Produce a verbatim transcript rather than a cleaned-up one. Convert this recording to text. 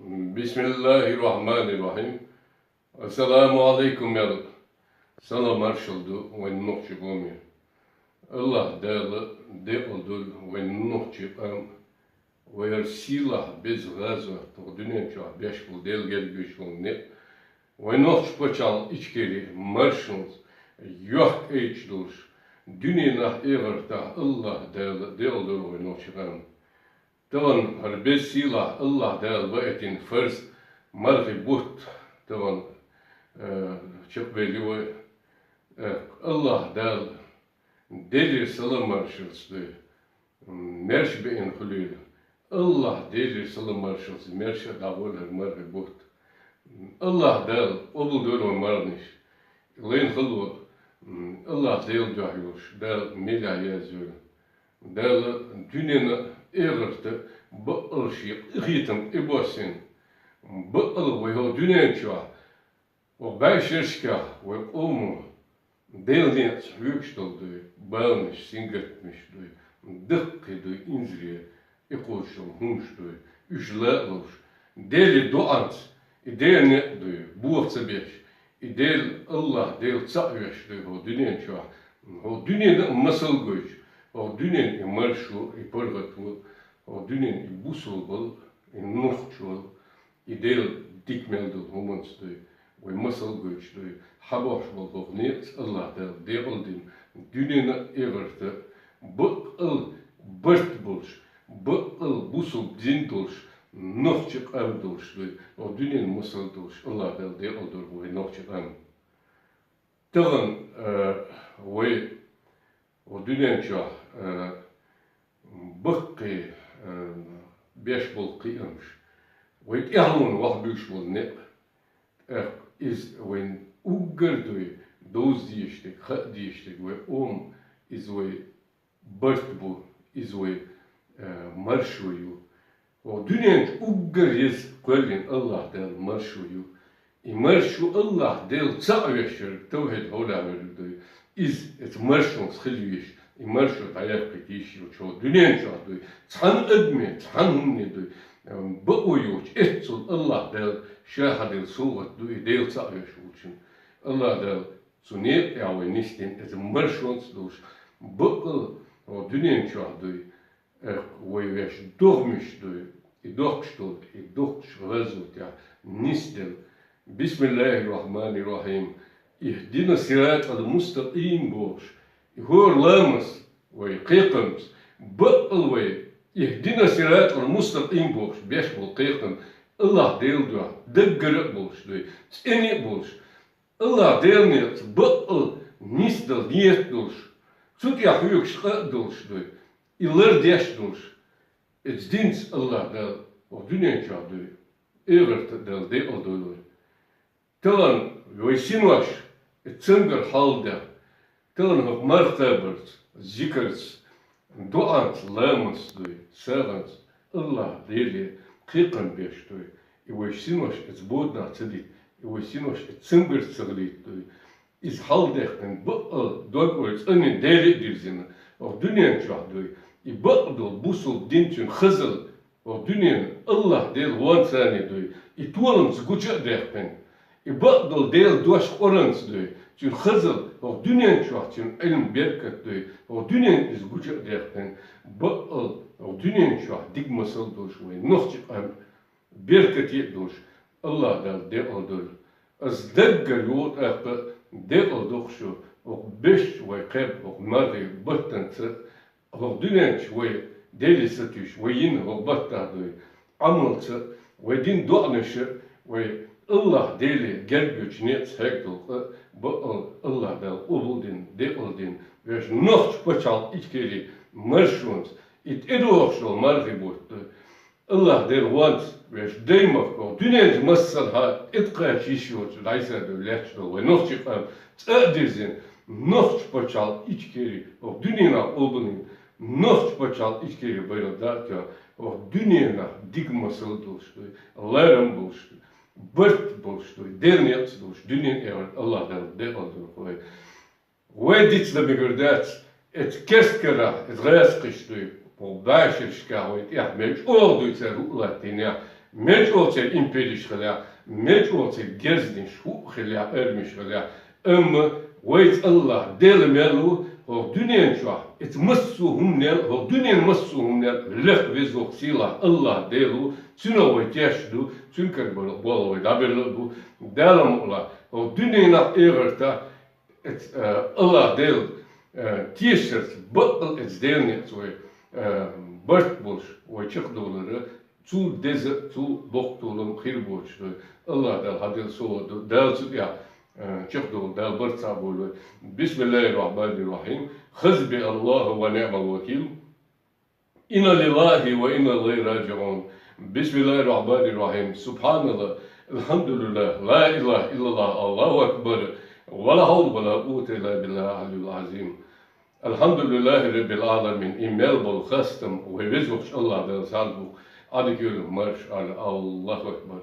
Бисмиллахир-рахманир-рахим. Ассаламу алейкум, ял салам маршал ду вайн нохчий къоме. Аллах Дала декъал долда вайн нохчий къам. Вай хӀара сийлахь беза гӀазот, тӀаккха дуьнен чохь беш болу Дела герга веш волу некъ. Вай нохчий пачхьалкх Ичкери маршонца йохк-эцаш долуш, дуьненахь, эхартахь Аллах Дала декъал долда вай нохчий къам. Тахана хӀара беза сийлахь Аллах Дала баийтина фарз мархи бутт тахана, э, чекхбелла вай. Э, Аллах Дала Делера салам маршалц дуй, мерш беана хуьлийла. Аллах Делера салам маршалц мерш а дӀагӀойла хӀара мархи бутт. Аллах Дала къобалдойла вайн марханаш. Лайна хало, м, Аллах Делан дуьхьа йолуш, Дала мелехь язйойла. Дала дуьненна а, эхартахь а баккъал шен къинхетам тӀебоссийна. Баккъал вай хӀокху дуьнен чохь, хӀокху бӀешерашкахь вай къомо Делан некъаца хьоьгуш долу дуй, баланаш, сингаттамаш дуй, даккхий дуй, инзаре, и кхочушдолу хӀумаш дуй, уьш ла а луш, Деле доӀанца, и Делан некъ дуй, бохо ца беш, и Дела, Аллах Дела цхьаъ веш дуй хӀокху дуьнен чохь, хӀокху дуьненна а масал гойтуш, хӀокху дуьненан и маршо, и паргӀато, хӀокху дуьненан и бусалбал, и нохчалла, и Дела дика мел долу хӀуманца дуй, вай масал гойтуш дуй, хьабохуш болу хӀокху некъаца Аллах Дала декъал дина, дуьненна а, эхартахь а баккъал барт болуш, баккъал бусалба дин долуш, нохчий къам долуш дуй, хӀокху дуьненан масал долуш Аллах Дала декъал долда вай нохчий къам. Тахана, э, вай хӀокху дуьнен чохь, э, баккхий, э, беш болу кхиамаш. Вай тӀаьхьалонна ваха буьгуш болу некъ. ТӀаккха иза вайн уггар дуй, довза дезаш дерг, хаа дезаш дерг вай къоман, иза вай барт бу, иза вай, э, маршо ю. ХӀокху дуьнен чу уггар еза кхоьллина Аллах Дала маршо ю. И маршо Аллах Дела цхьаъ веш верг, тавхьид хьолахь верг дуй. Иза оцу маршонца хила везаш, и маршо дӀаяккхийта йиш йолчу хӀокху дуьнен чохь дуй. Цхьана адаме, цхьана хӀумане дуй, бакъо йоцуш, эццул Аллах Дала ша хьаделла совгӀат ду и Дела цхьаъ веш волчун. Аллах Дала цу некъа тӀехь вай нисдина, иза маршонца долуш, баккъал хӀокху дуьнен чохь дуй, э, вай веш догӀмаш дуй, и дохкуш долу, и дохкуш гӀазотехь нисделла. Бисмиллахир-рахманир-рахим. Ихдина сиратал мустакъим бохуш, и хӀора ламаз вай кхайкхамца, баккъал вай ихдина сиратал мустакъим бохуш беш болу кхайкхам, Аллах Делан дуьхьа даггара а болуш дуй, цӀена а болуш, Аллах Делан некъаца баккъал нисдала ниет долуш, цу тӀехь хьоьгуш къа а долуш дуй, и лардеш долуш, оцу динца Аллах Дала хӀокху дуьнен чохь дуй, эхартахь а Дала декъал дойла вай. Тахана вай синош оцу цамгар хьалдаьхна, тахана хӀокху марха кхабарца, зикарца, доӀанца, ламазца дуй, сагӀанца Аллах Деле кхайкхам беш дуй, и вай синош оцу боданахь ца дитта, и вай синош оцу цамгарца ца хилийта дуй. Иза хьалдаьккхина баккъал дог вай цӀанйина, Деле а дирзина, хӀокху дуьнен чохь дуй, и бакъдолу бусалба дин цуьнан хазалла, хӀокху дуьненан Аллах Дела вонца царна дуй, и толамца гуча а даьккхина, и бакъдолу Делан дош Къуранца дуй, цуьнан хазалла, хӀокху дуьнен чохь цуьнан Ӏилма, беркат дуй, хӀокху дуьненан иза гуча а даьккхина, баккъал хӀокху дуьнен чохь дика масал долуш вай нохчий къам беркате а долуш, Аллах Дала декъал дойла. Ас даггара йогӀу тӀаккха декъал доккхуш ю, хӀокху беш вай кхаьбна хӀокху мархи баттанца, хӀокху дуьнен чу вай Деле сатуьйсуш, вай йина хӀокху баттахь дуй, Ӏамалца, вай дина доӀанаша, вай Аллах Деле герга йолчу некъаца хьегна долу къа, баккъал Аллах Дала къобалдина, декъалдина, вешан нохчийн пачхьалкх Ичкери маршонца, и тӀедогӀуш долу мархи бутт ду. Аллах Дела вонца вешан даймахках дуьненчу массанхьа тӀе кхача йиш йоцу дӀасадевлла лаьтташ долу вай нохчийн къам цӀа а дирзина, нохчийн пачхьалкх Ичкери хӀокху дуьненахь къобалйина, нохчийн пачхьалкх Ичкери байралла дӀа а тоьхна, хӀокху дуьненахь дика масал долуш дуй, ларам болуш дуй, барт болуш дуй, Делан некъаца долуш, дуьненан эхартан Аллах Дала декъал дойла вай. Вай дицдан мегар дац, эца керста карахь, эца гӀазкхаш дуй, хӀокху бӀешерашкахь вай тӀехь мел чӀогӀа дуй цара хӀуъа латтийнехь, Мел чӀоагӀа церан импереш хилахь, мел чӀоагӀа церан герзнаш, хӀуъа хилахь, армеш хилахь, амма вайца АллахӀ Дела мел ву, хӀокху дуьнен чохь, эца массо а хӀуманел, хӀокху дуьнен массо а хӀуманел леха веза, воккха, сийлахь АллахӀ Дела ву, Цуьнах вай тешна ду, Цуьнан кара болу болх вай дӀабелла а бу. Дала мукъалахь, хӀокху дуьненахь, эхартахь, эца, э, АллахӀ Дела, э, тешарца, баккъал эца Делан некъаца вай, э, барт болуш, вай чекхдовлар, цул деза, цул боккха толам хир боцуш ду. АллахӀ Дала хьан делла совгӀат ду, Дала цу тӀехь, э, чекхдовла, Дала барт цхьаъ бойла вай. بسم الله الرحمن الرحيم. حسبي الله ونعم الوكيل. إنا لله وإنا إليه راجعون. بسم الله الرحمن الرحيم. سبحان الله. الحمد لله. لا إله إلا الله. الله أكبر. ولا حول ولا قوة إلا بالله العلي العظيم. الحمد لله رب العالمين. И мел болу хастам вай Везачу АллахӀ Далла схьа а ду. Ӏадика йойла марша Ӏала. الله أكبر.